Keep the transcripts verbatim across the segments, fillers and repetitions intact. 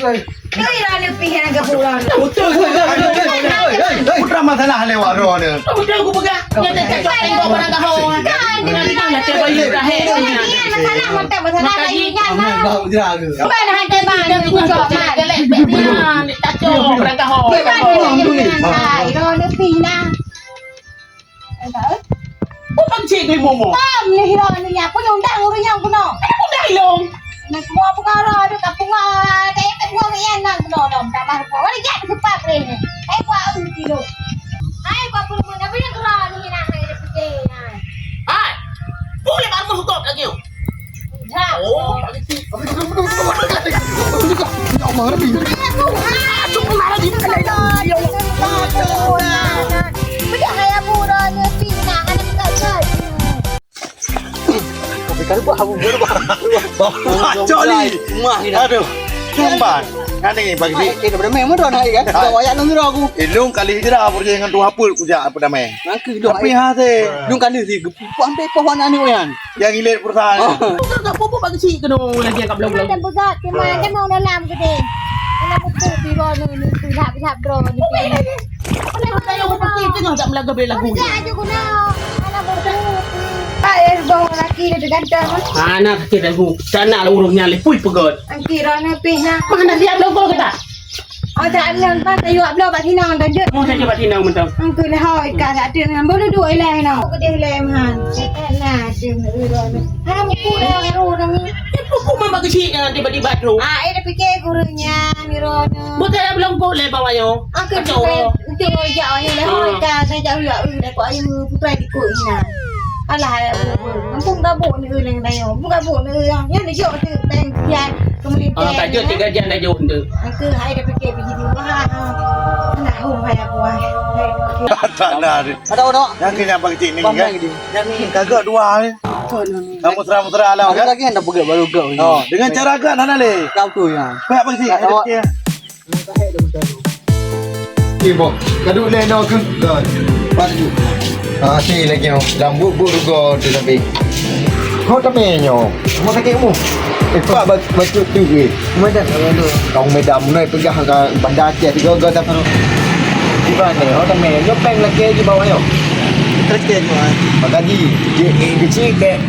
Hei, Rani pih nyang geuburon. Betul, betul, betul, betul, betul. Putra masalah lewat roh ni. Betul, aku pegang. Dia tak cocok tengok barang gaho. Kan, dia bilang dia terbaik. Masalah, masalah, masalah. Bukan hati bang, dia cocok, bang. Dia tak cocok barang gaho. Bukan, dia cocok, bang. Hai, Rani pih lah. Ai, tak, eh? Bukan cik ni, Momo. Tam ni, hira ni, apa ni undang urang nyang kena? Undang ilong. Nak semua perkara ada tak bunga, tak payah tak bunga yang nak kena dong. Tak mah, apa ni, jak sebab ni. Ai, buat urang tidur. Ai, buat pun, apa yang kena ni, nak, nak, nak, nak. Hai, boleh bangun hukum lagi. Oh, ya Allah, Rabbi. Cok li. Aduh, tumban. Ngani bagi. Eh, dah berdamai, mana dah naik kan? Dah wayang nang aku. Eh, lung kali hijrah, pergi dengan tuha pul kujak apa damai. Nangkeu dong. Tapi ha se. Lung kali si, gepu ambil pohon anu yan. Yang ilet perusahaan. Oh. Bukan kat pupuk bagi si kena lagi kat belakang. Macam pegat, cuma ada mau dalam gede. Dalam betul biro ni, ni, pihak-pihak bro ni. Ada yang berpikir tengah tak melaga bela lagu. Ada aja guna. Ada betul. Tak eh, bang laki dia ganteng. Anak kaki lagu. Sana lah urung nyali, pui pegot. Angki rana pih na. Mana siap lagu kita? Oh, tak ada, bang, tak yuap bloe bak sinong, tak jeuet. Mau saja bak sinong, betul. Angku leh hoi, ka tak ada, ngan bulu dua ilai na. Aku deh ilai, man. Nah, ada, ha, muku dah, ru dah ni. Eh, buku memang kecil kan, tiba-tiba tu. Ah, eh, dah fikir gurunya, Mirona. Bukan dah belum boleh bawa yo. Aku tu, tu, ya, ni leh hoi, ka, saya jauh ya, dah kau ayu, putra di kau ina. Alah, ya, ampun gabuk ni, eh, leng dayo. Ampun gabuk ni, eh, yang, yang dia jok tu, peng, kian, kemudian. Ah, tak jok, tiga jam dah jok tu. Aku hai dah fikir biji dua. Nah, oh, hai aku ai. Hai. Tak nak dia. Ada orang. Yang kena bang cik ni kan. Yang ni kagak dua ni. Kamu serah-serah lah kan. Lagi yang dah pegang baru kau ni. Oh, dengan cara agak nak le. Kau tu ya. Banyak bang cik. Okey, boh. Ka duek lé noe keuh. Got. Pat ju. Ah, si lagèe nyoe. Lam buet-buet rugoe tu tapi. Ho tamè nyoe. Rumah sakit umum. Eh, pak ba-, bacut tu, eh. Rumah dah. Kau medam noi peugah ka Banda Aceh tiga ga tak. Di mana? Ho tamè nyoe pèng lakèe ji bawah nyoe. Terus ke nyoe. Bagaji. Je, eh, kecil dek.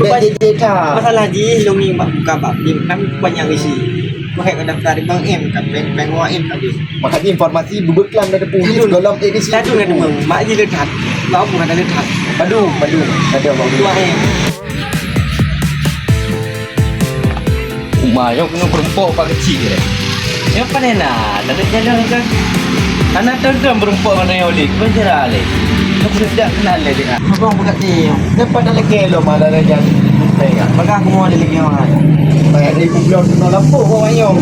Dek, je, je, ta. Masalah ji, lung ni bak buka bak. Ni kan panjang isi. Wahai ka daftar di Bank M, ka bank, bank wah M ka habis. Makanya informasi beubeuklam dari Putih golom A B C. Tadu na teuma, mak ji le that. Mak mu kata le that. Padu, padu. Kata Bang Dua M. Uma nyok kena perempuan pak kecil deh. Nyok pandai na, tak ada jalan kan. Anak tonton perempuan mana yang boleh, kau cerah leh. Kau sudah kenal leh dia. Abang buka tim. Dapat dah lagi lo malah dah jadi. Baik kan? Bagah aku mau ada lagi orang. Baik, ni aku belum kenal apa orang yang.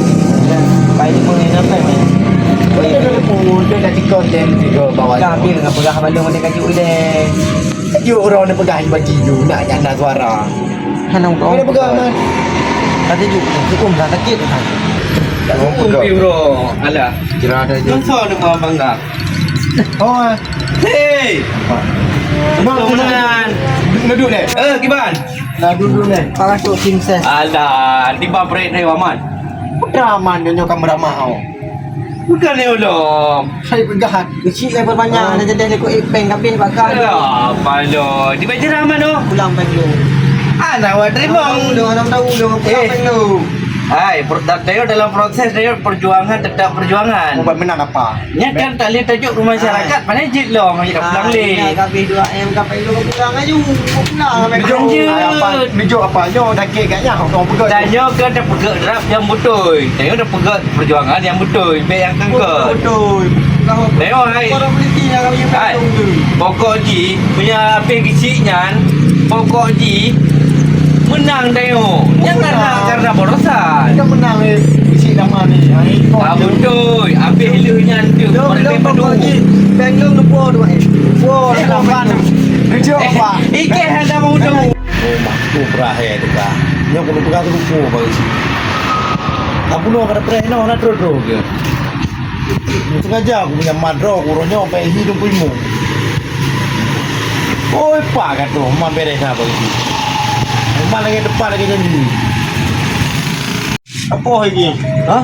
Baik, ni pun yang apa ni? Baik, ni pun dia dah tikam dan tiga bawah. Dah ambil dengan pegang malu mana kayu deh. Kayu orang ni pegang baju tu, nak janda suara. Hana orang. Mana pegang, Man? Tadi tu, tu pun dah sakit. Tak pun pegang. Alah. Kira ada je. Nonton nama bangga. Oh, ah. Hei! Bang, teman. Duduk deh. Eh, kiban? Nah, duduk deh. Para tu tim ses. Alah, tiba break ni, Waman. Putra Aman, dia nyokan beramah kau. Bukan ni, Ulom. Saya pegang. Kecil saya berbanyak, nak jadi lekuk ipeng, tapi bakal. Ya, apa lo? Di Banjarah mana? Pulang Bandung. Ah, nak awak terima. Orang tahu, orang tahu, orang pulang Bandung. Hai, per-, da-, dayo dalam proses, dayo perjuangan tetap perjuangan. Ubat menang apa? Nya kan tak boleh tajuk ke masyarakat, mana jit long, ayo pulang leh. Dah habis dua M, sampai dua pulang aju. Pulang sampai. Lanjut. Apa? Nunjuk apa? Nyoe dah kek kat nyang, orang peugah. Dan nyoe kan dah peugah draft yang betul. Dan nyoe dah peugah perjuangan yang betul. Baik yang kengkot. Betul. Nyoe, hai. Orang polisi yang kami. Hai. Pokok ji, punya habis kecil nyan, pokok ji, menang Dayo. Jangan menang. Karena borosan. Kita menang, eh. Isi nama ni. Ha, ini kau. Ah, betul. Habis lu nyan tu. Jom, jom, pokok ji. Beng lu lupa tu, eh. Wah, lapan. Tujuh, eh, empat. Ikan ada mau tu. Oh, mak tu berakhir tu, Kak. Nyoe kena pegang tu lupa, Kak. Aku nak kena preh, nak, nak terus-terus ke? Sengaja aku punya madro, aku ronyok, sampai isi tu pun. Oi, pak kat tu, memang beres dah bagi. Memang lagi depan lagi janji. Apa lagi? Ha?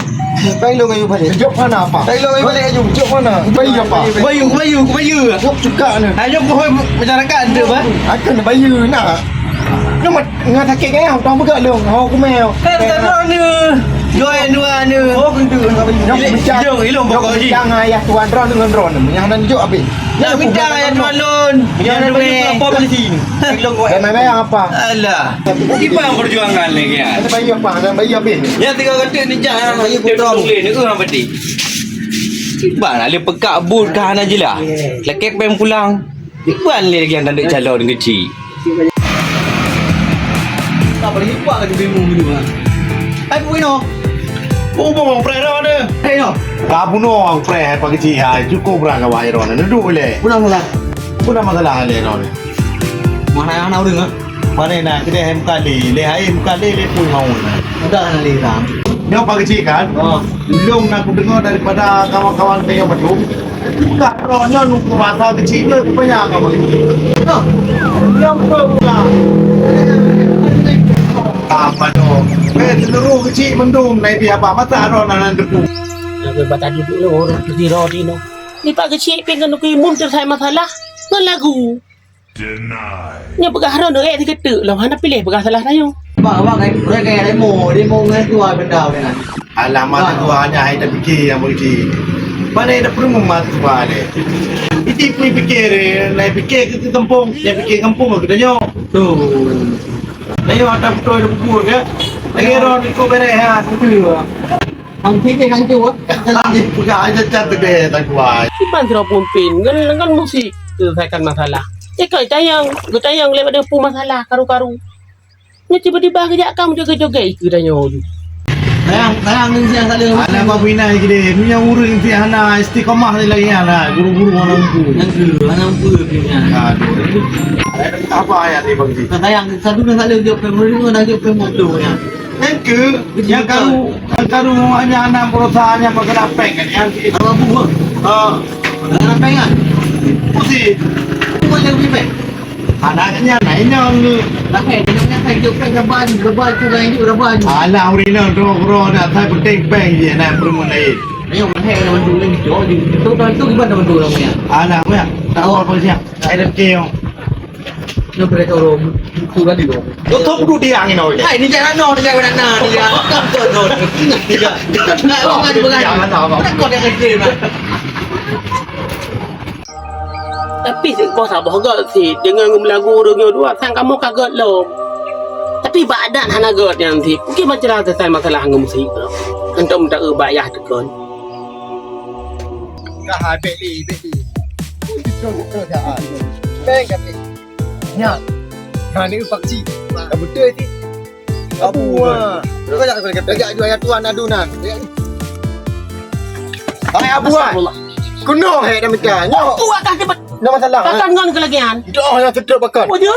Pai lôn ayue balek. Jok mana apa? Pai lôn ayue balek ayue. Jok mana? Bayu apa? Bayu, bayu, bayu. Jok cukak ni. Ayo boh masyarakat tu bah. Akan bayu nak. Nyoe mat ngat sakit kan? Tong peugah lôn. Hau kumel. Kan kan ni. Joi dua ni. Oh, kentu. Ilong, ilong pokok ji. Jangan ayah tuan ron dengan ron. Yang nan jok habis. Nak minta ayah tuan lôn. Yang duit. Apa polisi ni? Ilong kau. Memang apa? Alah. Iban perjuangan lagi ya. Ada bayi apa? Ada bayi apa ni? Ya tiga kata ni jangan. Bayi putra. Boleh ni ke orang peti? Iban ada pekak but ke hana jelas. Lekek peng pulang. Iban lé lagi yang tanduk calon kecil. Tak boleh lupa lagi bingung ni mah. Hai pui no. Oh bang preh dah ada. Hei no. Ka bunoe preh pagi cik hai cukup berang kawai ron. Duduk boleh. Pulang lah. Pun dah masalah le ron. Mana yang nak dengar? Mana nak kedai M K D, le hai M K D le pun mau. Udah nak le dah. Nyoe pagi cik kan? Oh. Lôn na kudeungoe daripada kawan-kawan tanyoe bandum. Ka droeneuh nungku masa keuchik nyoe kupeugah ka begitu. Nah, nyang peue ulang. Apa tu? Eh, seluruh keuchik mandum na ibi haba masa droeneuh nan debu. Lagèe bak tadi dulu orang tu di rodi no. Ni pak keuchik pih ngon nungku imun teusai masalah. Ngon lagu. Nyoe peugah droeneuh ék sikeuteuek lom hana piléh peugah salah tanyoe. Bak, bak, kai, ureueng kai demo, demo ngon tuha benda nyan. Alamat tuha nyan hai tapike nyang beureuti. Pane na peurumoh mat tuha lé. Iti pui pike lé, lai pike keu gampông, nyang pike gampông keu tanyoe. Tu. Tanyoe ata beutôi dah bubur ke? Lagi roh niko bereh ha, beutôi. Hang pike hancô, ah. Peugah aja cat teude tak kuat. Iban sidroe peumimpin ngon, ngon musik selesaikan masalah. Cit ka tanyong, geutanyong lé bak depu masalah karu-karu. Nyoe tiba-tiba geujak ka meujogét-jogét ikeue tanyoe ju. Sayang, sayang ni siang tak lé. Alah, Pak Bina gede. Ni yang ureueng ti hana istiqamah ni lagi hana. Guru-guru hana mampu. Yang ke, hana mampu dia punya. Aduh. Apa ayat ni bagi? Sayang, satu dah tak lé jawab pemulung, dah jawab pemulung ya. Nyang keu, nyang karu, nyang karu hanya anak berusaha hanya masalah peng kan, nyang keu. Abu, ah. Masalah peng kan? Pusi. Bukan yang lebih peng. Anaknya nak inyong ni. Tapi dia punya peng tu peng reban, reban tu dah hidup reban. Alah, urina tu bro dah tak penting peng je nak berumah lain. Ayo, mahal nak bantu ni. Jauh je. Tu, tu, tu gimana bantu orang punya? Alah, punya. Tak apa siap. Ada keu. Nyoe beureukat ureueng, tu kan di luar. Tutup dulu dia angin awak. Hai, ni jangan no, ni jangan na, ni jangan. Bukan tu no. Ni jangan. Bukan tu no. Bukan tu no. Bukan tu no. Tapi si boh saboh göt si, deungon ngon lagu ureueng nyoe dua, sang kamoe ka göt lom. Tapi bak adat hana göt nyan si. Mungkin macam mana tentang masalah ngon musik tu. Untuk minta ubah yah tekan. Ka hai bek li, bek li. Betul, betul, dah. Bek, bek. Nyan. Nyan ni pakcik. Dah betul ni. Abu, ah. Kau jak, kau jak, kau jak jual tuan adunan. Hai Abu, ah. Astagfirullah. Kuno hai dah minta. Nyo. Abu akan cepat. Nama salah? Takkan ngon kelagian. Dah yang sedap akan. Oh, dia?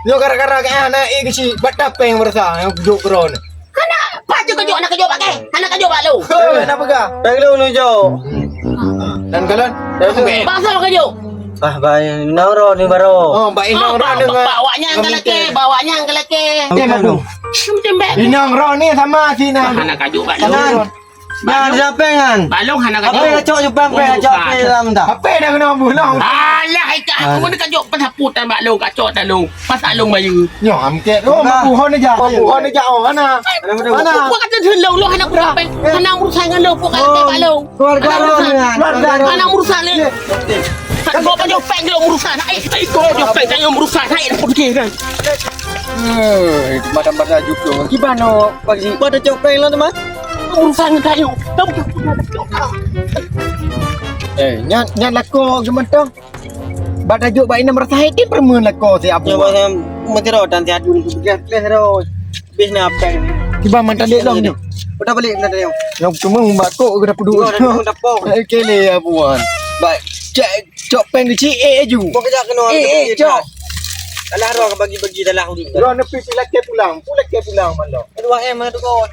Nyo gara-gara ke anak eh kecil, bat tapeng merasa yang kujuk keron. Hana, pat jeuet kajok, hana kajok bak kèe. Hana kajok bak lôn. Hei, na peugah. Bèk lôn nujok. Dan kalon. Bak soe kajok? Bah, bah, inong droe ni baroe. Oh, bak inong droe ni. Bak awak nyan ka lakèe, bak awak nyan ka lakèe. Macam bèk. Inong droe ni sama si na. Hana kajok bak lôn. Nah, di samping kan. Bak lôn hana kajok. Apa dah cok jumpa apa dah cok apa dalam dah. Apa dah kena bunuh? Alah, ikah aku ni kajok pesaputan bak lôn, kacok tak lôn. Pas along bayu. Nyoh, am kek. Oh, buhon aja. Buhon aja, oh, hana. Hana. Bukan kata dulu, lo hana kurang peng. Hana urusan dengan lo, bukan kata bak lo. Keluarga lo ni kan. Hana urusan ni. Kau kajok peng lo urusan. Hai, hai, kau kajok peng, jangan urusan. Hai, aku fikir kan. Eh, macam-macam juga. Gimana, Pak Haji? Buat cok peng lo, teman. Urusan dengan kayu. Eh, nyan, nyan laku geumeutong. Bak tajok bak inong meurasa hai tin peureumeun lakoe si Abu. Nyoe bak meusidroe dan si Adun tu peugah-peugah terus. Bih na peng. Kiban mantong dek dong nyoe. Udah balik mantong dek. Nyang cuma bak kok ke dapur dua. Udah dapur. Oke le Abu wan. Bak cek cok peng kecil eh aju. Kok kejak kena. Eh, eh, cok. Alah roh bagi-bagi dalam urut. Roh nepi pi lakèe pulang. Pu lakèe pulang malam. Dua M tu kau.